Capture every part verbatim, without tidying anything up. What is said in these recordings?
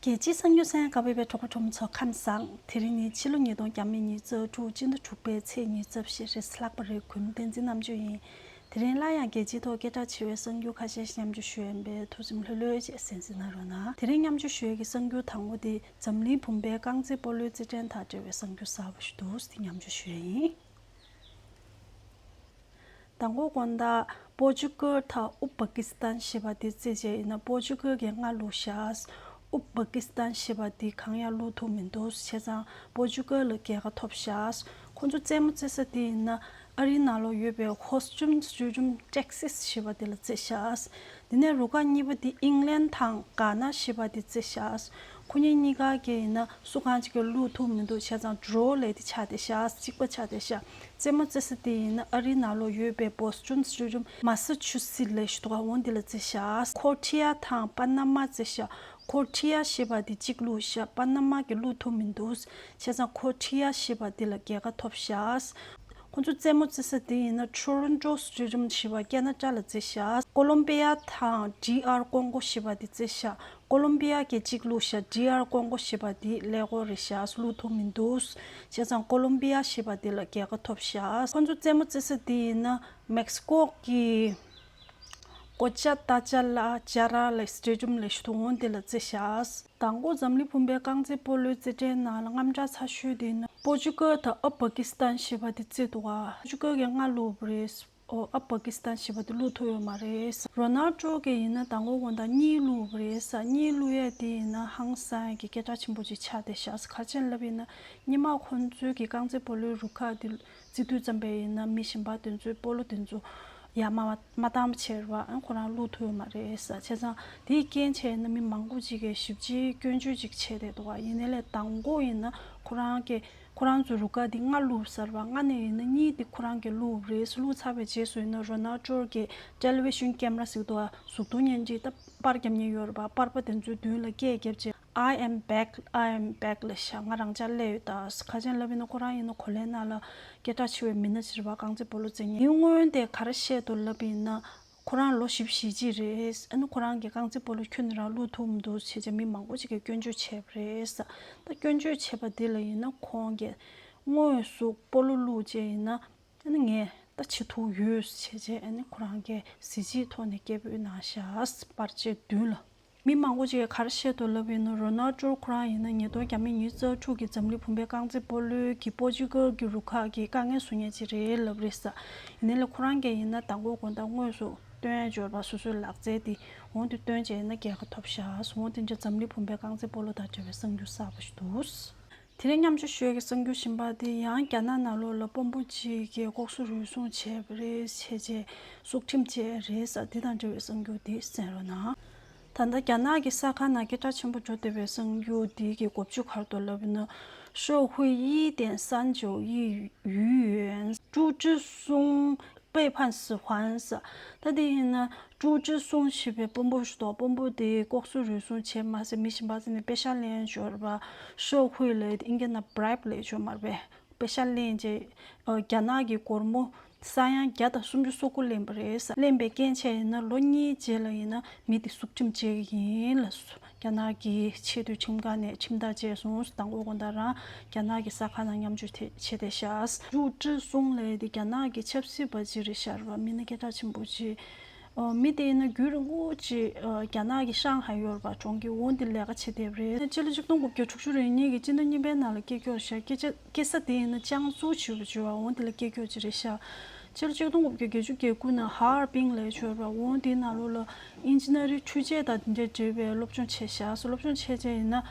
རྒྱལ་སྤྱིའི་གསར་འགྱུར་གསན་ག་པའི་གྲོགས་པོ་གྲོགས་མོ་ཚོ་ཁམས་བཟང་། དེ་རིང་ནི་ཕྱི་ལོ་ཉིས་སྟོང་ཉི་ཤུ་རྩ་དྲུག་སྤྱི་ཟླ་དྲུག་པའི་ཚེས་ཉི་ཤུ་རྩ་བཞི་རེད། ལྷག་པ་རེད། གུས་མོ་བསྟན་འཛིན་རྣམ་དཔྱོད་ཡིན། དེ་རིང་སླར་ཡང་རྒྱལ་སྤྱིའི་ཐོག་སྐད་གྲགས་ཆེ་བའི་གསར་འགྱུར་ཁ་ཤས་ཤིག་མཉམ་སྤྱོད་ཞུ་ཡ་ཡིན་པས་ཐུགས་སེམས་ལྷོད་ལྷོད་བྱས་གསན་གཟིགས་གནང་རོགས་གནང་། དེ་རིང་མཉམ་སྤྱོད་ཞུ་ཡ་གི་གསར་འགྱུར་དང་པོ་དེ་འཛམ་གླིང་བུམ་པའི་རྐང་རྩེད་སྤོ་ལོའི་རྩེད་འགྲན་དང་འབྲེལ་བའི་གསར་འགྱུར་གསར་པ་ཞིག་འདུག་དེ་མཉམ་སྤྱོད་ཞུ་ཡ་ཡིན། དང་པོ་དགོང་དག་པོར་ཅུ་གལ་དང་ཨུ་སྦ་ཀི་སི་ཐན་ཞེས་པ་དེ་རྩེད་བྱས་ཡིན་ན། པོར་ཅུ་གལ་གྱིས་སྔ་བླུགས་བཞག་ཨུ་སྦ་ཀི་སི་ཐན་ཞེས་པ་དེ་གང་ཡང་བླུགས་ཐུབ་མི་འདུག་བྱས་ཙང་པོར་ཅུ་གལ་ལ་རྒྱལ་ཁ་ཐོབ་བཞག་ཁོ་ཚོ་རྩེད་མོ་རྩེ་ས་དེ་ཡིན་ན་ཨ་རིའི་ནང་ལོགས་ཡོད་པའི་ཧོ་སི་ཊོན་སི་ཊེ་ཌི་ཡམ་ཊེག་སིས་ཞེས་པ་དེ་ལ་རྩེད་བཞག་དེ་ནས་རུ་ཁག་གཉིས་པ་དེ་ཨིང་ལན་དང་གྷ་ན་ཞེས་པ་དེ་རྩེད་བཞག་ཁོ་གཉིས་གཉིས་ཀ་གིས་ཡིན་ན་སུ་གང་ཅིག་གིས་བླུགས་ཐུབ་མི་འདུག་བྱས་ཙང་ཌོ་རོ་ལབ་དེ་ཆགས་བསྡད་ཤག་གཅིག་པ་ཆགས་བསྡད་ཤག་རྩེད་མོ་རྩེ་ས་དེ་ཡིན་ན་ཨ་རིའི་ནང་ལོགས་ཡོད་པའི་བྷོ་སི་ཊོན་སི་ཊེ་ཌི་ཡམ་མ་ས་ཆུ་སི་ལབ་ཞིག་འདུག་ག་འོ་འདི་ལ་རྩེད་ཤག་ཁོ་ཊི་ཡ་དང་པ་ན་མ་རྩེད་ཤག་ཁོ་ཊི་ཡ་ཞེས་པ་དེ་གཅིག་བླུགས་ཤག་པ་ན་མ་གིས་བླུགས་ཐུབ་མི་འདུག་བྱས་ཙང་ཁོ་ཊི་ཡ་ཞེས་པ་དེ་ལ་རྒྱལ་ཁ་ཐོབ་ཤག་ཁོ་ཚོ་རྩེད་མོ་རྩེ་ས་དེ་ཡིན་ན་ཊོ་རོན་ཊོ་སི་ཊེ་ཌི་ཡམ་ཞེས་པ་ཁེ་ན་ཌ་ལ་རྩེད་ཤག་ཀོ་ལོམ་བི་ཡ་དང་ཌི་ཨར་ཀོང་གོ་ཞེས་པ་དེ་རྩེད་ཤག་ཀོ་ལོམ་བི་ཡ་གིས་གཅིག་བླུགས་ཤག་ཌི་ཨར་ཀོང་གོ་ཞེས་པ་དེ་ཀླད་ཀོར་རེད་ཤག་བླུགས་ཐུབ་མི་འདུག་བྱས་ཙང་ཀོ་ལོམ་བི་ཡ་ཞེས་པ་དེ་ལ་རྒྱལ་ཁ་ཐོབ་ཤག་ཁོ་ཚོ་རྩེད་མོ་རྩེ་ས་དེ་ཡིན་ན་མེག་སི་ཀོ་གི་ཀོ་ཅ་ཏ་ཅ་ལ་ཇ་ར་ལ་སི་ཊེ་ཌི་ཡམ་ལབ་ཞིག་འདུག་འོ་འདི་ལ་རྩེད་ཤག་དང་པོ་འཛམ་གླིང་བུམ་པའི་རྐང་རྩེད་སྤོ་ལོའི་རྩེད་འགྲན་ནང་ལ་དངངས་སྐྲག་ཚ་ཤོས་དེ་ནི་པོར་ཅུ་གལ་དང་ཨབ་གྷ་ནི་སི་ཐན་ཞེས་པ་དེ་རྩེད་འདུག་ག་པོར་ཅུ་གལ་གྱིས་སྔ་བླུགས་པ་རེད། ཨོ། ཨབ་གྷ་ནི་སི་ཐན་ཞེས་པ་དེ་བླུགས་ཐུབ་ཡོད་མ་རེད། རོ་ནལ་ཌོ་གིས་ཡིན་ན་དང་པོ་དགོང་དག་གཉིས་བླུགས་པ་རེད། གཉིས་བླུགས་ཡས་དེ་ཡིན་ན་ཧང་སང་ཡས་ཀྱི་སྐད་གྲགས་ཆེན་པོ་ཅིག་ཆགས་བསྡད་ཤག་ག་རེ་བྱས་ནས་ལབ་ཡིན་ན་སྔོན་མ་ཁོང་ཚོའི་གི་རྐང་རྩེད་སྤོ་ལོའི་རུ་ཁག་དེ་རྩེད་དུས་ཙམ་པ་ཡིན་ན་མི་གཞན་པ་དེ་ཚོའི་སྤོ་ལོ་དེ་ཚོ་ཡར་མར་མ་བཏང་བ་བྱས་རེད་པ། ཨ་ཁོ་རང་བླུགས་ཐུབ་ཡོད་མ་རེད་ཟེར། བྱས་ཙང་དེའི་རྐྱེན་བྱས་ན་མི་མང་པོ་ཅིག་གིས་ཞེ་པོ་ཅིག་སྐྱོན་བརྗོད་ཅིག་བྱས་བསྡད་འདུག་ག་ཡིན་ནའི་ལས་དང་པོ་ཡིན་ན་ཁོ་རང་གིས་ཁོ་རང་ཚོའི་རུ་ཁག་འདི་སྔ་བླུགས་ཚར་བ། སྔ་ནས་ཡིན་ན་གཉིས་འདི་ཁོ་རང་གིས་བླུགས་པ་རེད། བླུགས་ཚར་བའི་རྗེས་སུ་ཡིན་ན་རོ་ནལ་ཌོ་གིས་ཊེ་ལི་བི་ཤན་ཀེམ་ར་ཟེར་གྱི་འདུག་ག་གཟུགས་མཐོང་བརྙན་འཕྲིན་ད་པར་རྒྱབ་མཁན་ཡོད་རེད་པ། པར་པ་དེ་ཚོའི་མདུན་ལ་སྐད་བརྒྱབ་བྱས། I am back, I am back ལབ་ཤག་ང་རང་འཇགས་སླེབས་ཡོད་ད། ག་རེ་བྱས་ནས་ལབ་ཡིན་ན་ཁོ་རང་ཡིན་ན་གོ་ལའི་ནང་ལ་སྐད་གྲགས་ཆེ་བའི་མི་སྣ་ཅིག་རེད་པ། རྐང་རྩེད་སྤོ་ལོ་རྩེད་མཁན། དེའི་སྔོན་དེ་ག་རེ་བཤད་འདུག་ལབ་ཡིན་ན་ཁོ་རང་ལོ་བཞི་བཅུ་ཞེ་གཅིག་རེད། ཨ་ནི་ཁོ་རང་གིས་རྐང་རྩེད་སྤོ་ལོ་ཁྱོན་ནས་རང་བླུགས་ཐུབ་མི་འདུག་བྱས་བྱས་མི་མང་པོ་ཅིག་གིས་སྐྱོན་བརྗོད་བྱས་པ་རེད། ད་སྐྱོན་བརྗོད་བྱས་པ་འདི་ལ་ཡིན་ན་ཁོང་གིས་དངོས་སུ་སྤོ་ལོ་བླུགས་བྱས་ཡིན་ན་ཨ་ནི་ངས་ད་བྱེད་ཐུབ་ཡོད་བྱས་བྱས། ཨ་ནི་ཁོ་རང་གིས་གཟི་བརྗིད་ཐོག་ནས་སྐད་འབོད་གནང་ཤག་པར་ཆས་མདུན་ལ། མི་མང་པོ་ཅིག་གིས་ག་རེ་བཤད་འདུག་ལབ་ཡིན་ན་རོ་ནལ་ཌོ་ཁོ་རང་ཡིན་ན་ཉིས་སྟོང་ཉི་ཤུ་རྩ་དྲུག་གི་འཛམ་གླིང་བུམ་པའི་རྐང་རྩེད་སྤོ་ལོའི་གི་པོར་ཅུ་གལ་གི་རུ་ཁག་གི་དཀའ་ངལ་བཟོ་མཁན་ཅིག་རེད་ལབ་རེད་ཟེར། ཡིན་ནའི་ལས་ཁོ་རང་གིས་ཡིན་ན་དང་པོ་དགོང་དག་དངོས་སུ་སྟོན་འབྱོར་པ་སོ་སོའི་ལག་རྩལ་དེ་འོང་དེ་སྟོན་བྱས་ཡིན་ན་རྒྱལ་ཁ་ཐོབ་ཤག་འོང་དེ་འདྲ་འཛམ་གླིང་བུམ་པའི་རྐང་རྩེད་སྤོ་ལོ་དང་འབྲེལ་བའི་གསར་འགྱུར་གསར་པ་ཞིག་འདུག་དེ་རིང་མཉམ་སྤྱོད་ཞུ་ཡས་ཀྱི་གསར་འགྱུར་གཞན་པ་དེ་ཡང་རྒྱ་ནག་ནང་ལོགས་ལ་དཔོན་པོ་གཅིག་གིས་ལྐོག་ཟ་རུལ་སུངས་བྱས་པ་རེད་བྱས་བྱས་སྲོག་ཁྲིམས་བཅད་རེད་ཟེར། དེ་དང་འབྲེལ་བའི་གསར་འགྱུར་དེ་གསན་རོགས་གནང་། ད་ལྟ་རྒྱ་ནག་གི་གསར་ཁང་ནང་སྐད་གྲགས་ཆེན་པོ་འགྲོ་བསྡད་པའི་གསར་འགྱུར་དེ་གི་འགོ་བརྗོད་ག་རེ་འདུག་ལབ་ན། 社会一点三九亿余元，朱之松 背叛死亡ཟེར། ད་དེ་ཡིན་ན་ཀྲུའུ་ཀྲི་སུང་ཞེས་པའི་དཔོན་པོ་ཞིག་འདུག་དཔོན་པོ་དེ་ལྐོག་ཟ་རུལ་སུངས་བྱས་མ་ཟད་མི་གཞན་པ་ཚོ་ནས་པེ་ཤག་ལེན་འབྱོར་བ། 社会ལབ་དེ་ཨིན་སྐད་ནང་བྷ་རའིབ་ལབ་ཡོད་མ་རེད་པས། པེ་ཤག་ལེན་བྱས། རྒྱ་ནག་གི་སྒོར་མོ་ས་ཡ་བརྒྱ་དང་སུམ་ཅུ་སོ་དགུ་ལེན་པ་རེད་ཟེར། ལེན་པའི་རྐྱེན་བྱས་ཡིན་ན་ལོ་གཉིས་རྗེས་ལ་ཡིན་ན་མི་དེ་སྲོག་ཁྲིམས་བཅད་ཀྱི་ཡིན་ལབ་སོང་། རྒྱ་ནག་གི་ཆེས་མཐོའི་ཁྲིམས་ཁང་ནས་ཁྲིམས་ཐག་བཅད་སོང་། དང་པོ་དགོང་དག་རང་རྒྱ་ནག་གི་གསར་ཁང་ནང་མཉམ་སྤྱོད་བྱས་བསྡད་ཤག་ཀྲུའུ་ཀྲི་སུང་ལབ་དེ་རྒྱ་ནག་གི་ཆབ་སྲིད་པ་ཅིག་རེད་ཤག་རེད་པ། མི་སྣ་སྐད་གྲགས་ཆེན་པོ་ཅིག་ཨོ། མི་དེ་ཡིན་ན་རྒྱུན་རིང་པོ་ཅིག་རྒྱ་ནག་གི་ཧྲང་ཧའེ་ཡོད་རེད་པ། གྲོང་ཁྱེར་འོ་འདི་ལས་ཀ་བྱེད་བསྡད་པ་རེད། སྤྱི་ལོ་ཆིག་སྟོང་དགུ་བརྒྱ་དྲུག་ཅུ་རེ་གཉིས་ཀྱི་སྤྱི་ཟླ་གཉིས་པའི་ནང་ལ་སྐྱེས་རྒྱུ་རེད་ཤག་སྐྱེས་ཆ་སྐྱེས་ས་དེ་ཡིན་ན་ཅང་སུའུ་ཞེས་པ་ཅིག་ཡོད་པ། འོ་འདི་ལ་སྐྱེས་རྒྱུ་ཅིག་རེད་ཤག་སྤྱི་ལོ་ཆིག་སྟོང་དགུ་བརྒྱ་བརྒྱད་ཅུ་གྱ་དགུ་ནང་ཧར་པིང་ལབ་ཡས་ཡོད་པ། འོ་དེའི་ནང་ལོགས་ལ་ཨིན་ཇི་ནི་ཡ་རིང་འཕྲུལ་ཆས་དང་དེ་འདྲས་འབྲེལ་བའི་སློབ་སྦྱོང་བྱས་ཤག་སློབ་སྦྱོང་བྱས་བྱས་ཡིན་ན།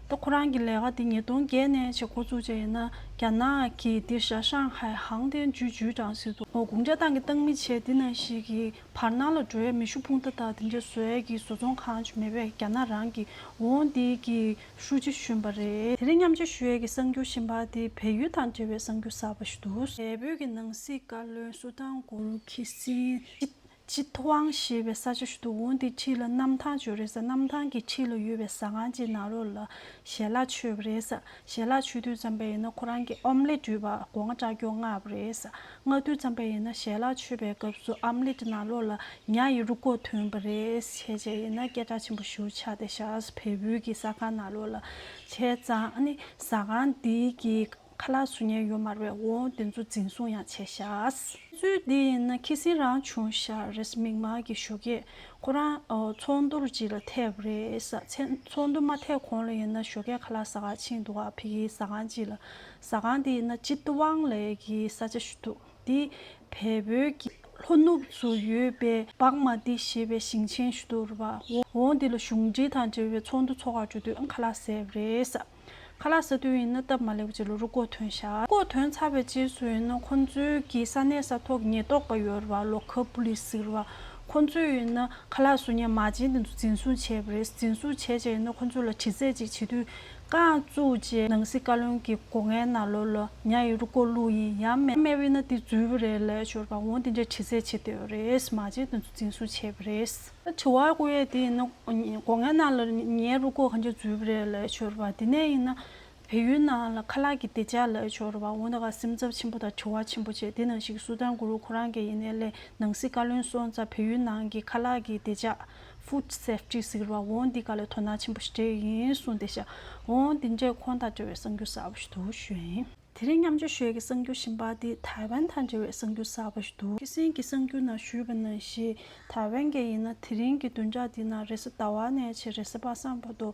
ད་ཁོ་རང་གི་ལས་ཀ་དེ་ཉིས་སྟོང་བརྒྱད་ནས་བྱས་འགོ་བཙུགས་བྱས་ཡིན་ན་རྒྱ་ནག་གི་དེ་ཧྲང་ཧའེ་ཧང་ཏན་ཅུའུ་ཅུའུ་ཀྲང་ཟེར་འདུག་འོ་གུང་ཁྲན་ཏང་གི་ཏང་མི་བྱས་དེ་ནང་བཞིན་གྱི་བར་སྣང་ལ་འགྲོ་ཡས་མེ་ཤུགས་འཕུར་མདའ་དང་དེ་འདྲས་བཟོ་ཡས་ཀྱི་བཟོ་ཚོང་ཁང་ཅིག་མེད་པས། རྒྱ་ནག་རང་གི་འོ་འདི་གི་ཧྲུའུ་ཅི་གཞོན་པ་རེད། དེ་རིང་མཉམ་སྤྱོད་ཞུ་ཡས་ཀྱི་གསར་འགྱུར་གཞན་པ་དེ་བལ་ཡུལ་དང་འབྲེལ་བའི་གསར་འགྱུར་གསར་པ་ཞིག་འདུག་བལ་བོད་ཀྱི་ནང་སྲིད་བཀའ་བློན་སུ་ཏང་གུ་རུ་ཁི་སིན་ཕྱི་ ཅི་ཐུའང་ཞེས་པའི་ས་ཆ་ཞིག་འདུག་འོ་འདི་འཁྲིས་ལ་གནམ་ཐང་ཅིག་ཡོད་རེད་ཟེར། གནམ་ཐང་གི་འཁྲིས་ལ་ཡོད་པའི་ཟ་ཁང་ཅིག་ནང་ལོགས་ལ་ཞལ་ལག་མཆོད་པ་རེད་ཟེར། ཞལ་ལག་མཆོད་དུས་ཙམ་པ་ཡིན་ན་ཁོ་རང་གིས་ཨོམ་ལེ་ཊི་ཡོད་པ་སྒོ་ང་ལྕགས་ཀྱོག་མངགས་པ་རེད་ཟེར། མངགས་དུས་ཙམ་པ་ཡིན་ན་ཞལ་ལག་མཆོད་པའི་སྐབས་སུ་ཨོམ་ལེ་ཊི་ནང་ལོགས་ལ་ཉ་ཡི་རུས་ཁོག་ཐོན་པ་རེད་ཟེར། བྱས་བྱས་ཡིན་ན་སྐད་གྲགས་ཆེན་པོ་ཞེ་པོ་ཆགས་བསྡད་ཤག་བལ་པོའི་གི་ཟ་ཁང་ནང་ལོགས་ལ། བྱས་ཙང་ཨ་ནི་ཟ་ཁང་འདིའི་གི་ཁ་ལག་བཟོ་མཁན་ཡོད་མ་རེད། འོ་དེ་ཚོ་འཛིན་བཟུང་ཡང་བྱས་ཤག་དུས་ཚོད་འདི་ཡིན་ན་ཁི་སིང་རང་བྱུང་ཤག་རེད། མིག་དམར་གྱི་ཞོགས་ཀས་ཁོ་རང་ཨོ་ཚོགས་འདུར་ཅིག་ལ་ཐེབས་རེད་ཟེར། ཚེ་ཚོགས་འདུ་མ་ཐེབས་གོང་ལ་ཡིན་ན་ཞོགས་ཀས་ཁ་ལག་ཟ་གར་ཕྱིན་འདུག་ག་ཕ་གིའི་ཟ་ཁང་ཅིག་ལ། ཟ་ཁང་འདི་ཡིན་ན་ཅི་ཏི་ཝང་ལབ་ཀྱི་ས་ཆ་ཞིག་འདུག་འདི་བལ་པོའི་གི་ལྷོ་ནུབ་སུ་ཡོད་པའི་བག་མ་ཏི་ཞེས་པའི་ཞིང་ཆེན་ཞིག་འདུག་རེད་པ། འོ་འདི་ལ་གཞུང་འབྲེལ་དང་འབྲེལ་བའི་ཚོགས་འདུ་འཚོགས་གར་འགྲོ་དུས་ཁ་ལག་ཟས་པ་རེད་ཟེར། ཁ་ལག་ཟ་དུས་ཡིན་ན་སྟབས་མ་ལེགས་པ་ཅིག་ལ་རུས་ཁོག་ཐོན་ཤག་རུས་ཁོག་ཐོན་ཚར་བའི་རྗེས་སུ་ཡིན་ན་ཁོང་ཚོའི་གི་ས་གནས་ས་ཐོག་ཉེན་རྟོག་པ་ཡོད་རེད་པ། ལོ་ཁལ་པུ་ལིས་ཟེར་བ། ཁོང་ཚོས་ཡིན་ན་ཁ་ལག་བཟོ་མཁན་མ་བྱན་དེ་ཚོ་འཛིན་བཟུང་བྱས་པ་རེད། འཛིན་བཟུང་བྱས་རྗེས་ཡིན་ན་ཁོང་ཚོ་ལ་དྲི་རྩད་ཅིག་བྱེད་དུས་རྐང་བཙུགས་རྗེས་ནང་སྲིད་བཀའ་བློན་གྱི་སྒོ་ངའི་ནང་ལོགས་ལ་ཉ་ཡི་རུས་ཁོག་བླུགས་ཡིན། ཡང་མེད་མེད་པ་ཡིན་ན་དེ་འཛུལ་བ་རེད་ལབ་ཡག་ཡོད་རེད་པ། འོ་དེ་འདྲའི་དྲི་རྩད་བྱེད་བསྡད་ཡོད་རེད། མ་བྱན་དེ་ཚོ་འཛིན་བཟུང་བྱས་པ་རེད། དྲི་བ་བཀོད་ཡས་དེ་ཡིན་ན་སྒོ་ངའི་ནང་ལ་ཉའི་རུས་ཁོག་གང་ཅི་འཛུལ་བ་རེད་ལབ་ཡག་ཡོད་རེད་པ། དེ་ནས་ཡིན་ན་བལ་ཡུལ་ནང་ལ་ཁ་ལག་གི་བདེ་འཇགས་ལབ་ཡག་ཡོད་རེད་པ། འོ་ན་ག་སེམས་འཚབ་ཆེན་པོ་དང་དྲི་བ་ཆེན་པོ་བྱས། དེ་ནང་བཞིན་སུ་དཱན་གུ་རུ་ཁོ་རང་གིས་ཡིན་ནའི་ལས་ནང་སྲིད་བཀའ་བློན་སོང་ཙང་བལ་ཡུལ་ནང་གི་ཁ་ལག་གི་བདེ་འཇགས་ཕུཌ་སེབ་ཊི་ཟེར་བ་འོ་འདི་ག་ལ་དོ་སྣང་ཆེན་པོ་ཞིག་སྤྲད་ཡིན་གསུངས་བསྡད་ཤག་འོ་འདི་འདྲས་ཁོང་དང་འབྲེལ་བའི་གསར་འགྱུར་གསར་པ་ཞིག་འདུག་ཞུ་ཡིན། དེ་རིང་མཉམ་སྤྱོད་ཞུ་ཡག་གི་གསར་འགྱུར་གཞན་པ་དེ་ཐའེ་ཝན་དང་འབྲེལ་བའི་གསར་འགྱུར་གསར་པ་ཞིག་འདུག་ཁ་སང་གི་གསར་འགྱུར་ནང་ཞུས་པ་ནང་བཞིན་ཐའེ་ཝན་གྱི་ཡིན་ན་དེ་རིང་གི་བདུན་ཕྲག་འདི་ནང་རེས་གཟའ་ཟླ་བ་ནས་བྱས་རེས་གཟའ་པ་སངས་བར་དུ་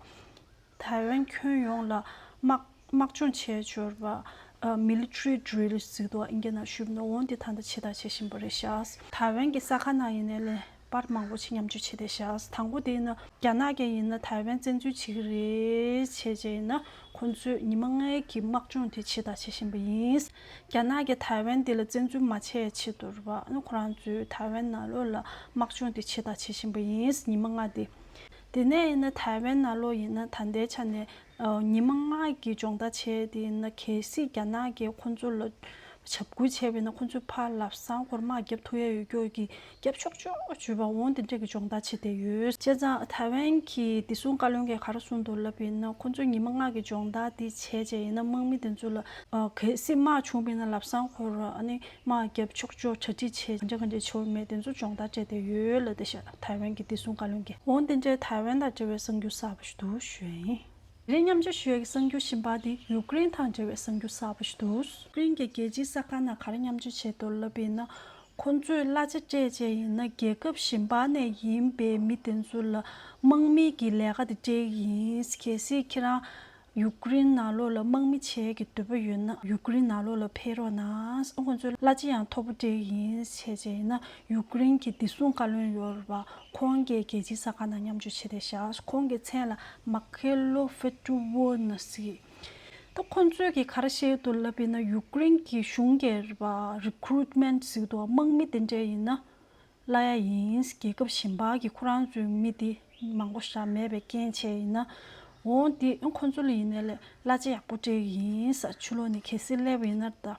ཐའེ་ཝན་ཁྱོན་ཡོངས་ལ་དམག་དམག་སྦྱོང་བྱས་ཡོད་པ། ཨ། མི་ལི་ཊི་རི་ཌི་རིལ་ཟེར་འདུག་ཨིན་སྐད་ནང་ཞུས་པ་ན། འོ་འདི་ད་ལྟ་བྱེད་དང་བྱེད་བཞིན་པ་རེད་ཤག་ཐའེ་ཝན་གྱི་ས་ཁ་ནང་ཡིན་ནའི་ལས་པར་མང་པོ་ཅིག་མཉམ་སྤྱོད་བྱས་བསྡད་ཤག་དང་པོ་དེ་ཡིན་ན་རྒྱ་ནག་གིས་ཡིན་ན་ཐའེ་ཝན་བཙན་འཛུལ་བྱེད་ཀྱི་རེད་བྱས་བྱས་ཡིན་ན་ཁོང་ཚོས་ཉི་མ་ལྔའི་གི་དམག་སྦྱོང་དེ་བྱེད་དང་བྱེད་བཞིན་པ་ཡིན། རྒྱ་ནག་གིས་ཐའེ་ཝན་དེ་ལ་བཙན་འཛུལ་མ་བྱས་ཆེད་དུ་རེད་པ། ཨ་ནི་ཁོ་རང་ཚོས་ཐའེ་ཝན་ནང་ལོགས་ལ་དམག་སྦྱོང་དེ་བྱེད་དང་བྱེད་བཞིན་པ་ཡིན། ཉི་མ་ལྔ་དེ། དེ་ནས་ཡིན་ན་ཐའེ་ཝན་ནང་ལོགས་ཡིན་ན་ད་ལྟའི་ཆ་ནས་ཨ་ཉི་མ་ལྔ་གི་སྦྱོང་བརྡར་བྱས་དེ་ཡིན་ན་གལ་སྲིད་རྒྱ་ནག་གིས་ཁོང་ཚོ་ལ་འཇབ་རྒོལ་བྱས་པ་ཡིན་ན་ཁོང་ཚོས་ཕར་ལམ་སང་ཁོར་དམག་རྒྱབ་ཐུབ་ཡག་ཡོད་རྒྱུ་གི་རྒྱབ་ཕྱོགས་ཕྱོགས་བྱུས་པ་འོང་དེ་འདྲ་གི་སྦྱོང་བརྡར་བྱས་བསྡད་ཡོད། བྱས་ཙང་ཐའེ་ཝན་གྱི་བདེ་སྲུང་བཀའ་བློན་གྱིས་ག་རེ་གསུངས་འདུག་ལབ་ཡིན་ན་ཁོང་ཚོས་ཉི་མ་ལྔ་གི་སྦྱོང་བརྡར་དེ་བྱས་རྗེས་ཡིན་ན་དམག་མི་དེ་ཚོ་ལ་ཨ་གལ་སྲིད་དམག་བྱུང་བ་ཡིན་ན་ལམ་སང་ཁོར་ཨ་ནི་དམག་རྒྱབ་ཕྱོགས་ཕྱོགས་གྲ་སྒྲིག་བྱས་ག་འདྲ་ག་འདྲ་བྱེད་དགོས་མེད་དེ་ཚོ་སྦྱོང་བརྡར་སྤྲད་བསྡད་ཡོད་ལབ་བསྡད་ཤག་ཐའེ་ཝན་གྱི་བདེ་སྲུང་བཀའ་བློན་གྱིས། འོན་ཏེ་འདྲའི་ཐའེ་ཝན་དང་འབྲེལ་བའི་གསར་འགྱུར་གསར་པ་ཞིག་འདུག་ཞུ་ཡ་ཡིན། དེ་རིང་མཉམ་སྤྱོད་ཞུ་ཡ་གི་གསར་འགྱུར་གཞན་པ་དེ་ཡུཀ་རེན་དང་འབྲེལ་བའི་གསར་འགྱུར་གསར་པ་ཞིག་འདུག་ཡུཀ་རེན་གྱི་རྒྱལ་སྤྱིའི་གསར་ཁང་ནང་ག་རེ་མཉམ་སྤྱོད་བྱས་འདུག་ལབ་པ་ཡིན་ན། ཁོང་ཚོས་གླ་ཆ་སྤྲད་བྱས་ཡིན་ན་རྒྱལ་ཁབ་གཞན་པ་ནས་ཡིན་པའི་མི་དེ་ཚོ་ལ་དམག་མི་གི་ལས་ཀ་དེ་སྤྲད་ཀྱི་ཡིན། གལ་སྲིད་ཁྱེད་རང་ཡུཀ་རེན་ནང་ལོགས་ལ་དམག་མི་བྱེད་ཀྱི་འདོད་པ་ཡོད་ན་ཡུཀ་རེན་ནང་ལོགས་ལ་ཕེབས་རོགས་གནང་། ཁོང་ཚོས་གླ་ཆ་ཡང་མཐོ་པོ་སྤྲད་ཀྱི་ཡིན་བྱས་བྱས་ཡིན་ན་ཡུཀ་རེན་གྱི་བདེ་སྲུང་བཀའ་བློན་ཡོད་རེད་པ། ཁོང་གིས་རྒྱལ་སྤྱིའི་གསར་ཁང་ནང་མཉམ་སྤྱོད་བྱས་བསྡད་ཤག་ཁོང་གི་མཚན་ལ་མ་ཁེ་ལོ་ཧྥེ་ཏྲུ་ཝོ་ན་ཟེར། ད་ཁོང་ཚོས་ཀྱིས་ག་རེ་བཤད་འདུག་ལབ་ཡིན་ན་ཡུཀ་རེན་གྱི་གཞུང་གིས་རེད་པ། རི་ཀུ་རུཊ་མེན་ཊི་ཟེར་འདུག་དམག་མི་དེ་འདྲས་ཡིན་ན་གླ་ཡ་ཡིན། རྒྱལ་ཁབ་གཞན་པ་གི་ཁོ་རང་ཚོའི་མི་དེ་མང་པོ་ཞིག་མེད་པའི་རྐྱེན་བྱས་ཡིན་ན། འོ་དེ་ཁོང་ཚོ་ལ་ཡིན་ནའི་ལས་གླ་ཆ་ཡག་པོ་སྤྲད་ཀྱི་ཡིན་ཟེར། ཕྱི་ལོགས་ནས་གལ་སྲིད་སླེབས་པ་ཡིན་ན་ད།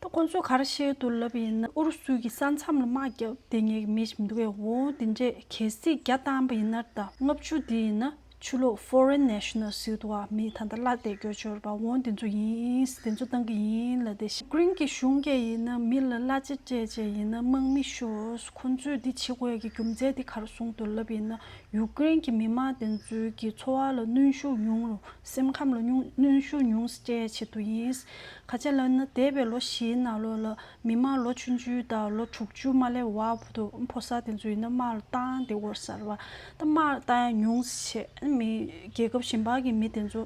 ད་ཁོང་ཚོས་ག་རེ་བཤད་འདུག་ལབ་ཡིན་ན་ཨུ་རུ་སུ་གི་ས་མཚམས་ལ་དམག་རྒྱབ་བསྡད་མཁན་གྱི་མི་ཞིག་མི་འདུག་གས། འོ་དེ་འདྲས་གལ་སྲིད་རྒྱག་བཏང་པ་ཡིན་ན་ད་ལྔ་བཅུ་དེ་ཡིན་ན་ཕྱི་ལོགས་ཕོ་རེན་ནེ་ཤ་ནལ་ཟེར་འདུག་ག་མི་ད་ལྟ་གླ་བསྡད་རྒྱུ་ཅིག་ཡོད་རེད་པ། འོ་དེ་ཚོ་ཡིན། དེ་ཚོ་བཏང་གི་ཡིན་ལབ་བསྡད་ཤག་ཡུཀ་རེན་གྱི་གཞུང་གིས་ཡིན་ན་མི་ལ་གླ་ཆ་སྤྲད་བྱས་ཡིན་ན་དམག་མི་ཤོག་ཁོང་ཚོས་འདི་བྱེད་དགོས་ཡ་གི་རྒྱུ་མཚན་དེ་ག་རེ་གསུངས་འདུག་ལབ་ཡིན་ན་ཡུཀ་རེན་གྱི་མི་མང་དེ་ཚོའི་གི་འཚོ་བ་ལ་གནོན་ཤུགས་ཉུང་རུ། སེམས་ཁམས་ལ་ཉུང་གནོན་ཤུགས་ཉུང་སེ་སྤྲད་ཆེད་དུ་ཡིན། ག་ཅི་ལབ་ན་འདས་པའི་ལོ་བཞིའི་ནང་ལོགས་ལ་མི་མང་ལོ་ཆུང་ཆུང་དང་ལོ་དྲུག་ཅུ་མ་སླེབས་བར་བར་དུ་ཕོ་གསར་དེ་ཚོ་ཡིན་ན་དམག་ལ་བཏང་བསྡད་ཡོད་ས་རེད་པ། ད་དམག་ལ་བཏང་ཡ་ཉུང་སེ་བྱས་མི་རྒྱལ་ཁབ་གཞན་པ་གི་མི་དེ་ཚོ་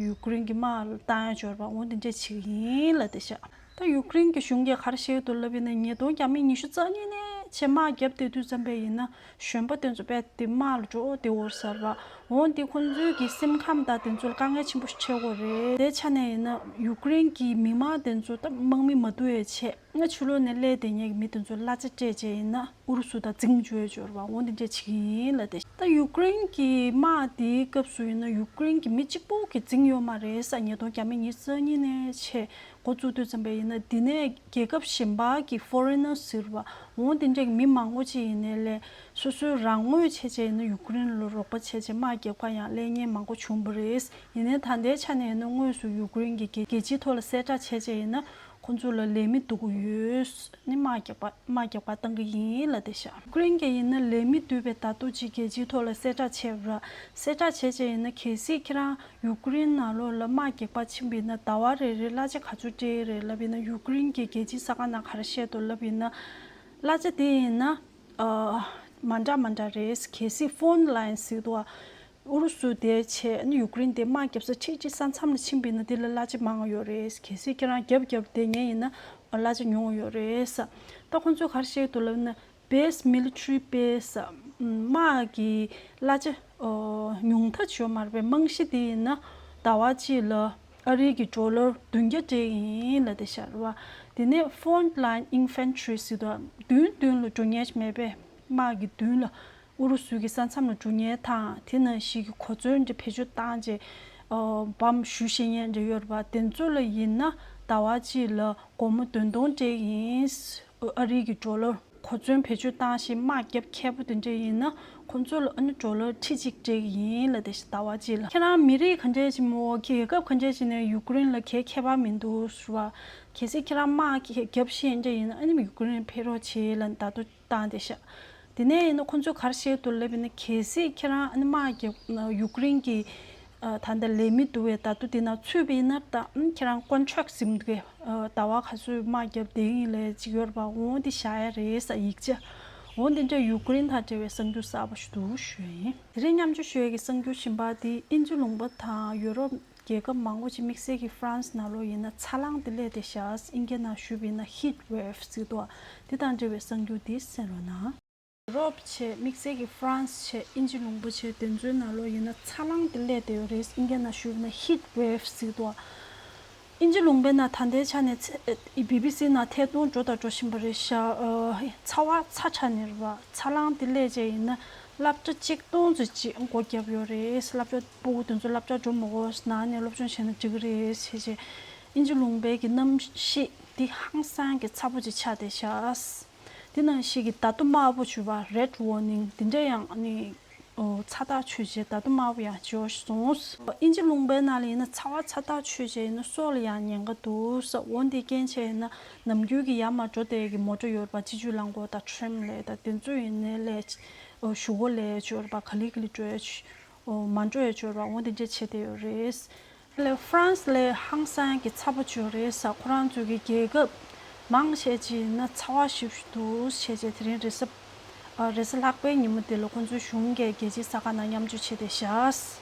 ཡུཀ་རེན་གྱི་དམག་ལ་བཏང་ཡ་ཅིག་ཡོད་རེད་པ། འོ་དེ་འདྲས་བྱེད་ཀྱི་ཡིན་ལབ་བསྡད་ཤག་ད་ཡུཀ་རེན་གྱི་གཞུང་གིས་ག་རེ་བཤད་ཀྱི་འདུག་ལབ་ཡིན་ན་ཉིས་སྟོང་བརྒྱ་མེད་ཉི་ཤུ་རྩ་གཉིས་ནས་བྱས་དམག་རྒྱབ་བསྡད་དུས་ཙམ་པ་ཡིན་ན་གཞོན་པ་དེ་ཚོ་དཔེ་དེ་དམག་ལ་འགྲོ་བསྡད་ཡོད་ས་རེད་པ། འོན་ཏེ་ཁོང་ཚོའི་གི་སེམས་ཁམས་དང་དེ་ཚོ་ལ་དཀའ་ངལ་ཆེན་པོ་ཞིག་འཕྲད་ཀྱི་ཡོད་རེད། དེ་ཆ་ནས་ཡིན་ན་ཡུཀ་རེན་གྱི་མི་མང་དེ་ཚོ་ད་དམག་མི་མ་བསྡུ་བའི་ཆེད་ང་ཕྱི་ལོགས་ནས་སླེབས་བསྡད་མཁན་གྱི་མི་དེ་ཚོ་གླ་ཆ་སྤྲད་བྱས་ཡིན་ན་ཨུ་རུ་སུ་དང་འཛིང་བྱས་ཡོད་རེད་བ། འོན་ཏེ་འདྲ་བྱེད་ཀྱི་ཡིན་ལབ་བསྡད་ཤག་ད་ཡུཀ་རེན་གྱི་དམག་དེའི་སྐབས་སུ་ཡིན་ན་ཡུཀ་རེན་གྱི་མི་གཅིག་པོ་གིས་འཛིང་ཡོད་མ་རེད་ཟེར། ཉིས་སྟོང་ཉི་ཤུ་རྩ་གཉིས་ནས་བྱས་འགོ་བཙུགས་དུས་ཙམ་པ་ཡིན་ན་དེ་ནས་རྒྱལ་ཁབ་གཞན་པ་གི་ཕོ་རེན་ནར་ཟེར་བ། འོན་ཏེ་འདྲ་གི་མི་མང་པོ་ཅིག་ཡིན་ནའི་ལས་སོ་སོའི་རང་ངོས་བྱས་བྱས་ཡིན་ན་ཡུཀ་རེན་ལ་རོགས་པ་བྱས་བྱས་དམག་རྒྱག་པ་ཡང་སླེབས་མཁན་མང་པོ་བྱུང་བ་རེད། ཡིན་ནའི་ད་ལྟའི་ཆ་ནས་ཡིན་ན་དངོས་སུ་ཡུཀ་རེན་གྱི་རྒྱལ་རྒྱལ་སྤྱིའི་ཐོག་ལ་གསལ་བསྒྲགས་བྱས་བྱས་ཡིན་ན་ཁོང་ཚོ་ལ་ལས་མི་བསྡུ་གི་ཡོད། ནི་དམག་རྒྱག་པ་དམག་རྒྱག་པ་བཏང་གི་ཡིན་ལབ་བསྡད་ཤག་ཡུཀ་རེན་གྱི་ཡིན་ན་ལས་མི་བསྡུ་བའི་ཟླ་དུ་ཅིག་རྒྱལ་སྤྱིའི་ཐོག་ལ་གསལ་བསྒྲགས་བྱས་པ་ར། གསལ་བསྒྲགས་བྱས་བྱས་ཡིན་ན་གལ་སྲིད་ཁྱེད་རང་ཡུཀ་རེན་ནང་ལོགས་ལ་དམག་རྒྱག་པ་ཕྱིན་པ་ཡིན་ན་ཟླ་བ་རེ་རེ་གླ་ཆ་ག་ཚོད་སྤྲད་རེད་ལབ་ཡིན་ན་ཡུཀ་རེན་གྱི་རྒྱལ་སྤྱིའི་གསར་ཁང་ནང་ག་རེ་བཤད་འདུག་ལབ་ཡིན་ན། གླ་ཆ་དེ་ཡིན་ན་ཨ་མ་འདྲ་མ་འདྲ་རེད། གལ་སྲིད་ཕོན་ལ་ཡིན་ཟེར་འདུག་ཨ། ཨུ་རུ་སུ་དེ་བྱས་ནི་ཡུཀ་རེན་དེ་དམག་རྒྱབ་ས་ཁྲི་གཅིག་ས་མཚམས་ལ་ཕྱིན་པ་ཡིན་ན་དེ་ལ་གླ་ཆ་མང་བ་ཡོད་རེད། གལ་སྲིད་ཁྱེད་རང་རྒྱབ་རྒྱབ་བསྡད་མཁན་ཡིན་ན་གླ་ཆ་ཉུང་བ་ཡོད་རེད། ད་ཁོང་ཚོས་ག་རེ་བཤད་འདུག་ལབ་ན་base military base དམག་གི་གླ་ཆ་ཉུང་མཐའ་ཡོད་མ་རེད་པས། རྨང་གཞི་དེ་ཡིན་ན་ཟླ་བ་གཅིག་ལ་ཨ་རིའི་གི་ཌོ་ལར་བདུན་བརྒྱ་སྤྲད་ཀྱི་ཡིན་ལབ་བསྡད་ཤག་རེད་བ། དེ་ནས་front line infantry ཟེར་དུས་མདུན་མདུན་ལ་འགྲོ་མཁན་ཞིག་མེད་པས་དམག་གི་མདུན་ལ། ཨུ་རུ་སུ་གི་ས་མཚམས་ལ་འགྲོ་མཁན་དང་དེ་ནང་བཞིན་གྱི་གོ་མཚོན་འདྲ་བེད་སྤྱོད་བཏང་རྗེས་ཨ་བམ་གཞུ་ཤེས་མཁན་འདྲ་ཡོད་རེད་པ། དེ་ཚོ་ལ་ཡིན་ན་ཟླ་བ་གཅིག་ལ་སྒོར་མོ་བདུན་སྟོང་སྤྲད་ཀྱི་ཡིན། ཨ་རིའི་གི་ཌོ་ལར་གོ་མཚོན་བེད་སྤྱོད་བཏང་ཞིང་དམག་རྒྱབ་མཁས་པོ་དེ་འདྲ་ཡིན་ན་ཁོང་ཚོ་ལ་ཨ་ནི་ཌོ་ལར་ཁྲི་གཅིག་སྤྲད་ཀྱི་ཡིན་ལབ་བསྡད་ཤག་ཟླ་བ་གཅིག་ལ། ཁྱེད་རང་མི་རིགས་ག་འདྲས་ཅིག་མོ་རྒྱལ་ཁབ་ག་འདྲས་ཅིག་ནས་ཡུཀ་རེན་ལ་གའི་ཁྱད་པར་མི་འདུག་ཟེར་བ། གལ་སྲིད་ཁྱེད་རང་དམག་རྒྱབ་ཤེས་འདྲ་ཡིན་ན་ཨ་ནི་ཡུཀ་རེན་ཕེབས་རོགས་བྱེད་ལབ་བརྡ་ཐོ་བཏང་བསྡད་ཤག་དེ་ནས་ཡིན་ན་ཁོང་ཚོས་ག་རེ་བཤད་འདུག་ལབ་ཡིན་ན་གལ་སྲིད་ཁྱེད་རང་ཨ་ནི་དམག་རྒྱབ་ཡུཀ་རེན་གྱི་ཨ་ད་ལྟ་ལས་མི་བསྡུ་བའི་བརྡ་ཐོ་དེ་ནང་ཚུད་པ་ཡིན་ན་ད་ཨ་ནི་ཁྱེད་རང་ཀོན་ཊེག་ཟིན་འདུག་གས། ཟླ་བ་ག་ཚོད་དམག་རྒྱབ་བསྡད་ཡིན་ལས་ཅིག་ཡོད་རེད་པ། འོ་དེ་བཞག་ཡ་རེད་ས་ཡིག་ཆ། འོ་དེ་འདྲ་ཡུཀ་རེན་དང་འབྲེལ་བའི་གསར་འགྱུར་གསར་པ་ཞིག་འདུག་ཞུ་ཡ་ཡིན། དེ་རིང་མཉམ་སྤྱོད་ཞུ་ཡ་གི་གསར་འགྱུར་གཞན་པ་དེ་དབྱིན་ཇི་ལུང་པ་དང་ཡུ་རོབ་རྒྱལ་ཁབ་མང་པོ་ཅིག་དམིགས་བསལ་གྱི་ཧྥ་རན་སི་ནང་ལོགས་ཡིན་ན་ཚ་རླངས་དེ་སླེབས་བསྡད་ཤག་དབྱིན་སྐད་ནང་ཞུས་པ་ཡིན་ན་ཧིཊ་ཝེབ་ཟེར་འདུག་དེ་དང་འབྲེལ་བའི་གསར་འགྱུར་འདི་གསན་རོགས་གནང་། ཡུ་རོབ་བྱས་དམིགས་བསལ་གྱི་ཧྥ་རན་སི་བྱས་དབྱིན་ཇི་ལུང་པ་བྱས་དེ་ཚོའི་ནང་ལོགས་ཡིན་ན་ཚ་རླངས་དེ་སླེབས་བསྡད་ཡོད་རེད། དབྱིན་སྐད་ནང་ཞུས་པ་ཡིན་ན་ཧིཊ་ཝེབ་ཟེར་འདུག་དབྱིན་ཇི་ལུང་པའི་ནང་ད་ལྟའི་ཆ་ནས་ཚེ་བི་བི་སི་ནང་ཐད་གཏོང་འགྲོ་དང་འགྲོ་བཞིན་པ་རེད་ཤག་ཨ་ཚ་བ་ཚ་དྲགས་ནས་རེད་བ། ཚ་རླངས་དེ་སླེབས་བྱས་ཡིན་ན་སློབ་གྲྭ་ཆིག་སྟོང་ཙམ་ཅིག་སྒོ་བརྒྱབ་ཡོད་རེད། སློབ་གྲྭ་ཕྲུ་གུ་དེ་ཚོ་སློབ་གྲྭ་འགྲོ་མི་དགོས། ནང་ནས་སློབ་སྦྱོང་བྱས་ན་འགྲིག་གི་རེད་ཟེར་བྱས། དབྱིན་ཇི་ལུང་པའི་གི་གནམ་གཤིས་འདི་ཧང་སང་གི་ཚ་པོ་ཅིག་ཆགས་བསྡད་ཤག་དེ་ནང་བཞིན་གྱི་བརྡ་ཐོ་དམར་པོ་ཞུ་བ་རེད་ཝོར་ནིང་དེ་འདྲ་ཡང་ནི་ཨོ་ཚ་ཐག་ཆོད་བྱས་བརྡ་ཐོ་དམར་པོ་ཡང་འབྱོར་སོང་། དབྱིན་ཇི་ལུང་པའི་ནང་ལ་ཡིན་ན་ཚ་བ་ཚ་ཐག་ཆོད་བྱས་ཡིན་ན་སྲོག་ལ་ཡང་ཉེན་ཁ་འདུག་ས། འོ་འདི་རྐྱེན་བྱས་ཡིན་ན་ནམ་རྒྱུན་གྱི་ཡར་མར་འགྲོ་བསྡད་ཀྱི་མོ་ཊ་ཡོད་པ་སྤྱི་སྤྱོད་རླངས་འཁོར་དང་ཊེམ་ལས་དང་དེ་ཚོ་ཡིན་ནའི་ལས་ཨོ་གཞུག་གུ་ལས་ཡོད་པ་ག་ལེ་ག་ལེ་འགྲོ་ཡ་ཆུ་ཨོ་མ་འགྲོ་ཡ་འབྱོར་བ་འོ་དེ་འདྲས་བྱེད་བསྡད་ཡོད་རེད། ལས་ཧྥ་རན་སི་ལས་ཧང་སང་གི་ཚ་པོ་བྱོས་རེད་ས། ཁོ་རང་ཚོའི་གི་རྒྱལ་ཁབ་མང་ཆེ་ཅིག་ན་ཚ་བ་ཞེ་པོ་ཞིག་འདུག་བྱས་རྗེས་དེ་རིང་རེས་གཟའ་ཨ་རེས་གཟའ་ལྷག་པའི་ཉིན་མོ་དེ་ལ་ཁོང་ཚོའི་གཞུང་གིས་རྒྱལ་སྤྱིའི་གསར་ཁང་ནང་མཉམ་སྤྱོད་བྱས་ཏེ་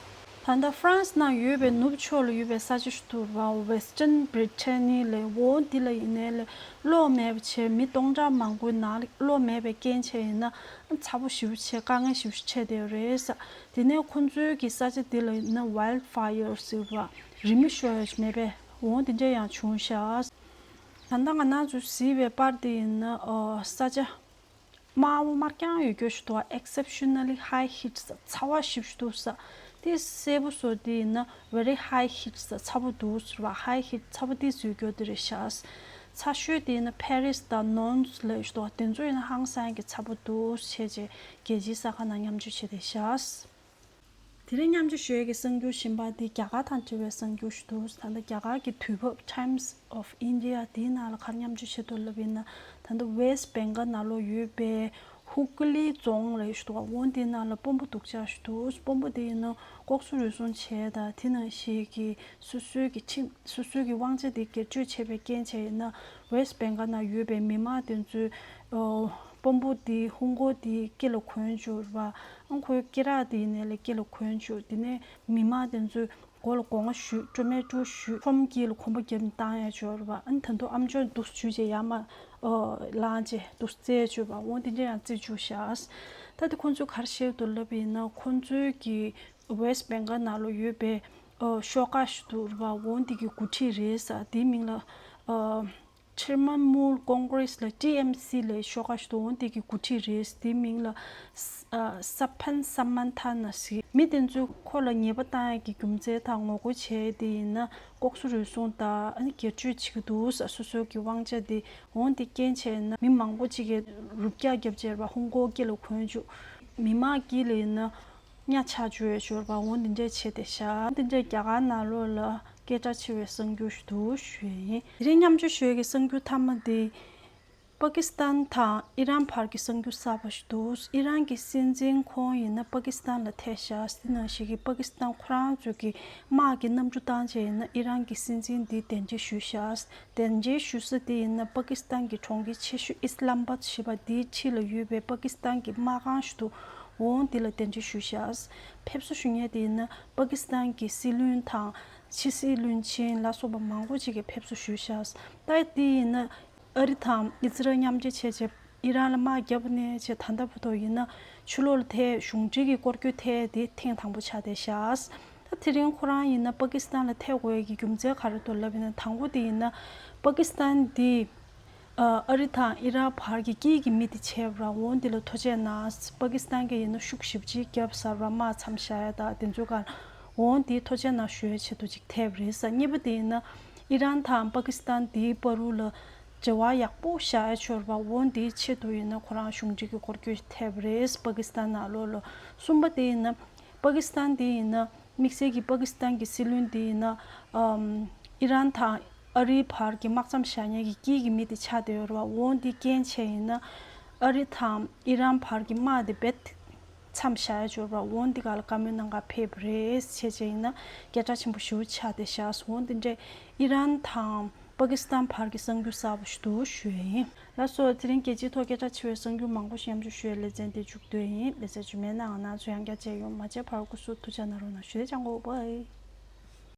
བཞག་ད་ལྟ་ཧྥ་རན་སི་ནང་ཡོད་པའི་ནུབ་ཕྱོགས་ལ་ཡོད་པའི་ས་ཆ་ཞིག་ཏུ་ར་Western Brittany ལས་འོ་འདི་ལ་ཡིན་ནའི་ལས་གློག་མེད་པ་བྱས་མི་སྟོང་ཕྲག་མང་པོའི་ནང་ལ་གློག་མེད་པའི་རྐྱེན་བྱས་ཡིན་ན་ཚ་པོ་ཞེ་པོ་བྱས་དཀའ་ངལ་ཞེ་པོ་ཞིག་འཕྲད་བསྡད་ཡོད་རེད་ས། དེ་ནས་ཁོང་ཚོའི་གི་ས་ཆ་དེ་ལ་ཡིན་ན་ཝའིལ་ཕ་ཡར་ཟེར་བ་རི་མོ་ཤོར་ཡ་ཞིག་མེད་པས་འོ་དེ་འདྲ་ཡང་བྱུང་ཤག་ད་ལྟ་ང་རང་ཚོ་གཟིགས་པའི་པར་དེ་ཡིན་ན་ཨ་ས་ཆ་དམར་པོ་དམར་རྐྱང་ཡོད་རྒྱུ་ཞིག་འདུག exceptionally high heat ས་ཚ་བ་ཞེ་པོ་ཞིག་འདུག་ས། དེ་སེར་པོ་བཟོ་དེ་ཡིན་ན་very high heat ས་ཚ་པོ་འདུག་ཟེར་བ་high heat ཚ་པོ་དེ་བཟོ་རྒྱུ་དེ་རེད་ཤག་ཚ་ཤོས་དེ་ཡིན་ན་Paris དང་Nantes ལ་ཞིག་འདུག་དེ་ཚོ་ཡིན་ན་ཧང་སང་གི་ཚ་པོ་འདུག་བྱས་རྗེས་རྒྱལ་སྤྱིའི་གསར་ཁང་ནང་མཉམ་སྤྱོད་བྱས་ཏེ་བཞག་དེ་རིང་མཉམ་སྤྱོད་ཞུ་ཡས་ཀྱི་གསར་འགྱུར་གཞན་པ་དེ་རྒྱ་གར་དང་འབྲེལ་བའི་གསར་འགྱུར་ཞིག་འདུག་ད་ལྟ་རྒྱ་གར་གྱི་དུས་བབ་Times of India དེའི་ནང་ལ་ག་རེ་མཉམ་སྤྱོད་བྱེད་འདུག་ལབ་ཡིན་ན། ད་ལྟ་West Bengal ནང་ལོགས་ཡོད་པའི་ཧུག་ལི་རྫོང་ལབ་ཞིག་འདུག་འོ་དེའི་ནང་ལ་དཔོན་པོ་སྡུག་ཅག་ཞིག་འདུག་དཔོན་པོ་དེ་ཡིན་ན་ལྐོག་ཟ་རུལ་སུངས་བྱས་དང་དེ་ནང་བཞིན་གྱི་སོ་སོའི་གི་ཁྲིམས་སོ་སོའི་གི་དབང་ཆ་དེ་སྒེར་གཅོད་བྱས་པའི་རྐྱེན་བྱས་ཡིན་ན་West Bengal ནང་ཡོད་པའི་མི་མང་དེ་ཚོས་ཨོ་དཔོན་པོ་དེ་ཧུང་གོ་དེ་སྐེ་ལ་གོན་བཅུག་ར་བ། ཨང་ཁོའི་སྐེ་རགས་དེ་ཡིན་ནའི་ལས་སྐེ་ལ་གོན་བཅུག་དེ་ནས་མི་མང་དེ་ཚོའི་མགོ་ལ་སྒོ་ང་གཞུས་སྤྲོ་མེད་སྤྲོ་གཞུས་ཁྲོམ་དཀྱིལ་ལ་གོམ་པ་བརྒྱབ་ནས་བཏང་ཡ་བཅོས་ར་བ། ཨ་ནི་ད་དུང་ཨམ་ཅོག་འདུག་བཅུག་བྱས་ཡར་མར་ཨོ་ལངས་བྱས་འདུག་རྩེད་བཅོས་པ་འོ་དེ་འདྲ་ཡང་རྩེད་བཅུག་ཤག་ད་དེ་ཁོང་ཚོས་ག་རེ་བཤད་འདུག་ལབ་ཡིན་ན་ཁོང་ཚོའི་གི West Bengal ནང་ལོགས་ཡོད་པའི་ཨ་ཤོག་ཁག་ཞིག་འདུག་རེད་པ། འོ་འདི་གི་འགོ་ཁྲིད་རེད་ཟེར། དེའི་མིང་ལ་ཨ་Trinamool Congress ལ་ཊི་ཨེམ་སི་ལབ་ཤོག་ཁག་ཞིག་འདུག་འོ་འདི་གི་འགོ་ཁྲིད་རེད། དེའི་མིང་ལ་ཨ་Sabha Samanthan ཟེར། མི་དེ་ཚོས་ཁོ་ལ་ཉེས་པ་བཏང་ཡག་གི་རྒྱུ་མཚན་དང་ངོ་རྒོལ་བྱས་དེ་ཡིན་ན་ལྐོག་ཟ་རུལ་སུངས་དང་ཨ་ནི་སྒེར་གཅོད་བྱེད་ཀྱི་འདུག་ཟེར། སོ་སོའི་གི་དབང་ཆ་དེ་འོ་འདི་རྐྱེན་བྱས་ན་མི་མང་པོ་ཅིག་གིས་རུབ་རྒྱག་བརྒྱབ་བྱས་རེད་པ། ཧོང་ཀོང་དཀྱིལ་ལ་གོན་བཅུག་མི་མང་དཀྱིལ་ལ་ཡིན་ན་གཉའ་ཆག་བཅུག་ཡག་ཅིག་ཡོད་རེད་པ། འོ་འདི་འདྲས་བྱས་བསྡད་ཤག་འདི་འདྲས་རྒྱ་གར་ནང་ལོགས་ལ་སྐད་གྲགས་ཆེ་བའི་གསར་འགྱུར་ཞིག་འདུག་ཞུ་ཡ་ཡིན། དེ་རིང་མཉམ་སྤྱོད་ཞུ་ཡ་གི་གསར་འགྱུར་མཐའ་མ་དེ། པ་ཀི་སི་ཐན་དང་ཨི་རན་བར་གྱི་གསར་འགྱུར་གསར་པ་ཞིག་འདུག་ཨི་རན་གྱི་སྲིད་འཛིན་ཁོང་ཡིན་ན་པ་ཀི་སི་ཐན་ལ་ཐད་ཤག་དེ་ནང་བཞིན་གྱི་པ་ཀི་སི་ཐན་ཁོ་རང་ཚོས་ཀྱི་དམག་གི་གནམ་གྲུ་བཏང་བྱས་ཡིན་ན་ཨི་རན་གྱི་སྲིད་འཛིན་འདི་གདན་འདྲེན་ཞུས་ཤག་གདན་འདྲེན་ཞུ་ས་དེ་ཡིན་ན་པ་ཀི་སི་ཐན་གྱི་གྲོང་ཁྱེར་ཆེ་ཤོས་ཨི་སི་ལམ་ཨ་བཱད་ཞེས་པ་དེའི་འཁྲིས་ལ་ཡོད་པའི་པ་ཀི་སི་ཐན་གྱི་དམག་ཁང་ཞིག་འདུག་འོ་འདི་ལ་གདན་འདྲེན་ཞུས་ཤག་ཕེབས་བསུ་ཞུ་མཁན་དེ་ཡིན་ན་པ་ཀི་སི་ཐན་གྱི་སྲིད་བློན་དང་ཕྱི་སྲིད་བློན་ཆེན་ལ་སོགས་པ་མང་པོ་ཅིག་གིས་ཕེབས་བསུ་ཞུས་ཤག་ད་དེ་ཡིན་ན། ཨ་རི་དང་ཨི་ཛི་རལ་མཉམ་འབྲེལ་བྱས་རྗེས་ཨི་རན་ལ་དམག་བརྒྱབ་ནས་བྱས་ད་ལྟ་བར་དུ་ཡིན་ན་ཕྱི་ལོགས་ལ་ཐད་གཞུང་འབྲེལ་གྱི་སྐོར་སྐྱོད་ཐད་དེ་ཐེངས་དང་པོ་ཆགས་བསྡད་ཤག་ད་དེ་རིང་ཁོ་རང་ཡིན་ན་པ་ཀི་སི་ཐན་ལ་ཐད་དགོས་ཡ་གི་རྒྱུ་མཚན་ག་རེ་འདུག་ལབ་ཡིན་ན་དང་པོ་དེ་ཡིན་ན་པ་ཀི་སི་ཐན་དེ་ཨ་རི་དང་ཨི་རན་བར་གྱི་དཀྱིལ་གྱི་མི་དེ་བྱས་པ་ར། འོ་འདི་ལ་ཐུགས་རྗེ་གནང་། པ་ཀི་སི་ཐན་གྱིས་ཡིན་ན་ཤུགས་ཞེ་པོ་ཅིག་བརྒྱབ་ཟེར་བ། དམག་མཚམས་བཞག་ཡ་ད་དེ་ཚོའི་སྒང་འོ་འདི་ཐུགས་རྗེ་གནང་ཞུ་ཡའི་ཆེད་དུ་ཅིག་ཐད་པ་རེད་ཟེར། གཉིས་པ་དེ་ཡིན་ན་ཨི་རན་དང་པ་ཀི་སི་ཐན་དེའི་བར་དུ་ལ། འབྲེལ་བ་ཡག་པོ་བཞག་ཡ་ཆོར་བ་འོ་འདིའི་ཆེད་དུ་ཡིན་ན་ཁོ་རང་གཞུང་འབྲེལ་གྱི་སྐོར་སྐྱོད་ཐེབས་རེད། པ་ཀི་སི་ཐན་ནང་ལོགས་ལ། གསུམ་པ་དེ་ཡིན་ན་པ་ཀི་སི་ཐན་དེ་ཡིན་ན་དམིགས་བསལ་གྱི་པ་ཀི་སི་ཐན་གྱི་སྲིད་བློན་དེ་ཡིན་ན་ཨམ་ཨི་རན་དང་ཨ་རིའི་བར་གྱི་དམག་མཚམས་བཞག་མཁན་གྱི་དཀྱིལ་གྱི་མི་དེ་ཆགས་བསྡད་ཡོད་རེད་བ། འོ་འདི་རྐྱེན་བྱས་ཡིན་ན་ཨ་རི་དང་ཨི་རན་བར་གྱི་དམག་དེ་རྦད་མཚམས་བཞག་ཡ་ཆོར་བ་འོ་འདི་ག་ལ་བཀའ་མོལ་གནང་ག་ཕེབས་རེད། བྱས་བྱས་ཡིན་ན་སྐད་གྲགས་ཆེན་པོ་ཞེ་པོ་ཆགས་བསྡད་ཤག་འོ་འདི་འདྲས་ཨི་རན་དང་པ་ཀི་སི་ཐན་བར་གྱི་གསར་འགྱུར་གསར་པ་ཞིག་འདུག་ཞུ་ཡ་ཡིན། ལགས་སོ། དེ་རིང་རྒྱལ་སྤྱིའི་ཐོག་སྐད་གྲགས་ཆེ་བའི་གསར་འགྱུར་མང་པོ་ཞིག་མཉམ་སྤྱོད་ཞུ་ཡའི་ལེ་ཚན་དེ་མཇུག་བསྡུས་ཡིན། ལེ་ཚན་རྗེས་མའི་ནང་ང་ང་ཚོ་ཡང་བསྐྱར་མཇལ་ཡོང་། མ་མཇལ་བར་སྐུ་གཟུགས་ཐུགས་ཅག་གནང་རོགས་གནང་། ཞུ་ལེ་ཅང་གོ་བའི།